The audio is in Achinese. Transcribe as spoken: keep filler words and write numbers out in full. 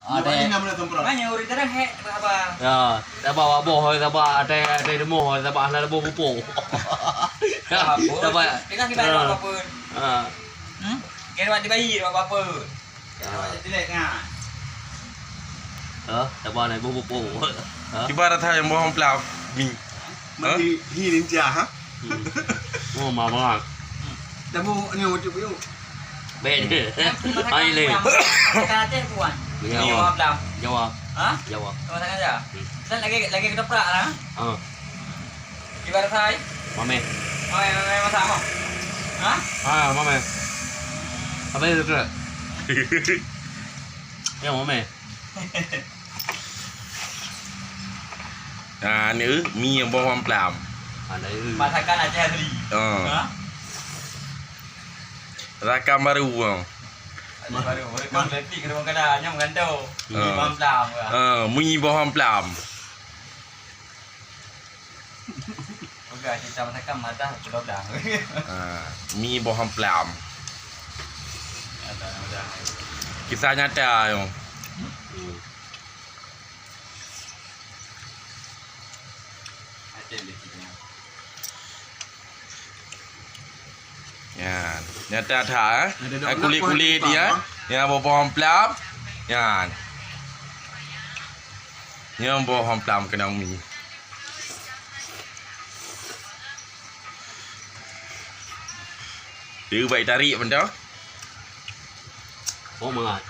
Ada. Nyoe ureueng jarang hek, apa? Ya, sabar, boh, sabar, ada, ada demo, sabar, hana boh pupuk. Apa? Sabar. Dengan kita apa pun. Ha. Hmm? Kira di bayi apa pun. Ha. Jelek kan? Ha, sabar, ada boh pupuk. Ha? Ibarat hai boh plam mi. Mati hi ninja, ha? Hmm. Oh, ma bangat. Dah bu ni macam tu. Beda. Hai le. Masakan Aceh bukan? Jawa. Jawa Blam. Jawa. Ha? Jawa. Masakan aja. Hmm. Dan lagi, lagi ketoprak lah. Ha. Ibarat hai. Mame. Mame, mame masak apa? Ha? Ha, mame. Apa itu tu? Ya, mame. Ha, ni, eh, mi boh plam. Ada, eh. Masakan Aceh asli. Ha. Ha? Rakan baru, ha. Aceh baru. Baru kan berarti kena makan dah, nyam kan tu. Ha. Mi boh plam, ha. Ha, mi boh plam. Okey, kita masakan madah pulau dah. Ha, mi boh plam. Ada, ada. Kisah nyata, yo. Hmm. Nyan, nyata that, eh. Kulit-kulit dia, nyan boh plam. Nyan. Nyan boh plam keunong mi. Dia baik tarik pun dah. Oh, mangat.